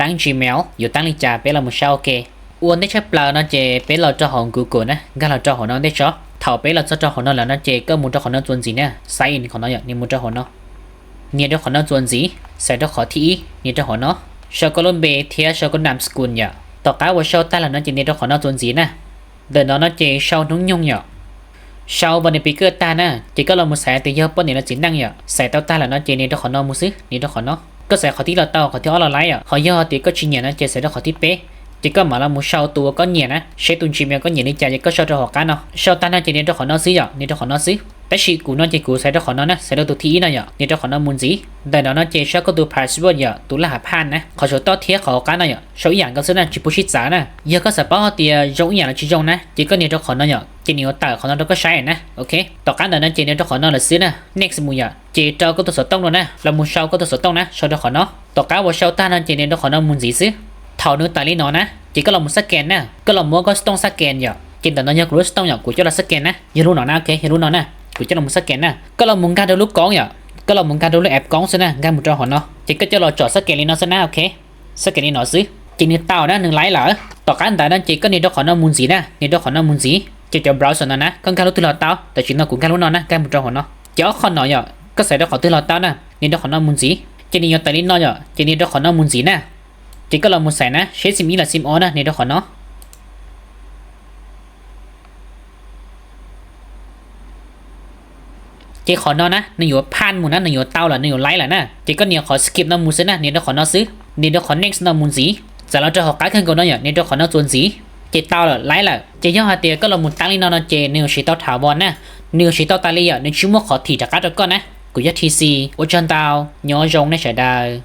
Taab Gmail yuav taab li cas peb los mus saib ua ke. Ua ntej tshaj plaws no ces peb los rau hauv Google na, nkag los rau hauv no ntej tso. Thaum peb los txog rau hauv no lawm no ces koj mus rau qhov no txuas ntxiv na, sign in qhov no yom, nias mus rau hauv no. Nias rau qhov no txuas ntxiv, xaiv rau qhov thib ib, nias rau hauv no. Sau koj lub npe thiab sau koj nam skul yom. Tom qab uas sau tag lawm no ces nias rau qhov no txuas ntxiv na. Ntawm no no ces sau hnub nyoog yom. Sau vas nws piv kawj tag na, ces koj los mus xaiv tias yog poj niam los txiv neej yom. Xaiv tau tag lawm no ces nias rau qhov no mus xwb, nias rau qhov no. Koj xaiv qhov thib los tau, qhov thib ob los laib yom. Qhov yog tias koj tsis nyiam no ces xaiv rau qhov thib peb. Ces koj mam los mus sau tus uas koj nyiam na, seb tus Gmail koj nyiam li cas ces koj sau rau hauv qab no. Sau tag no ces nias rau qhov no xwb yom, nias rau qhov no xwb. Tab sis kuv no ces kuv xaiv rau qhov no na, xaiv rau tus thib ib no yom, nias rau qhov no mus ntxiv. Ntawm no no ces sau koj tus password yom, tus laj hav phaj na, qhov saum toj thiab qhov hauv qab no yom, sau ib yam nkaus xwb na, tsis pub sib txav na. Yog koj xav paub hais tias zoo ib yam los tsis zoo na, ces koj nias rau qhov no yom, ces nws yuav tawm qhov no rau koj saib na. Ok, tom qab ntawd no ces nias rau qhov no lawm xwb na, next mus yom, ces rau koj tus xov tooj no na, los mus sau koj tus xov tooj na, sau rau qhov no. Tom qab uas sau tag no ces nias rau qhov no mus ntxiv xwb. Thaum nws tawm li no na, ces koj los mus xab kes na, koj los muab koj xov tooj xab kes yom, ces ntawm no yog kuv lub xov tooj yom, kuv coj los xab kes na, yog lub no na, ok, yog lub no na, kuv coj los mus xab kes na. Koj los mus nkag rau lub koob yom, koj los mus nkag rau lub app koob xwb na, nkag mus rau hauv no, ces koj coj los tsom xab kes li no xwb na, ok. Xab kes li no xwb ces nws tau na, nws laib lawm. Tom qab ntawd no ces koj nias rau qhov no mus ntxiv na, nias rau qhov no mus ntxiv, ces cov browser no na, koj nkag lub twg los tau, tam sim no kuv nkag lub no na, nkag mus rau hauv no. Ces ob qho no yom, koj xaiv rau qhov twg los tau na, nias rau qhov no mus ntxiv, ces nws yuav tawm li no yom, ces nias rau qhov no mus ntxiv na. Ces koj los mus xaiv na, seb xim ib los xim ob na, nias rau qhov no. Ces qhov no na nws yuav phaj mus na, nws yuav tau lawm, nws yuav laib lawm na. Ces koj nias qhov skip no mus xwb na, nias rau qhov no xwb, nias rau qhov next no mus ntxiv. Txav los rau hauv qab kawg nkaus no yom, nias rau qhov no txuas ntxiv, ces tau lawm, laib lawm. Ces yog hais tias koj los mus taab li no no ces nws yuav siv tau thav vos na, nws yuav siv tau tas li yom, nws tsis muaj qhov thim rov qab rau koj na. Kuv yog T C, ua tsaug ntau, nyob zoo nej sawv daws.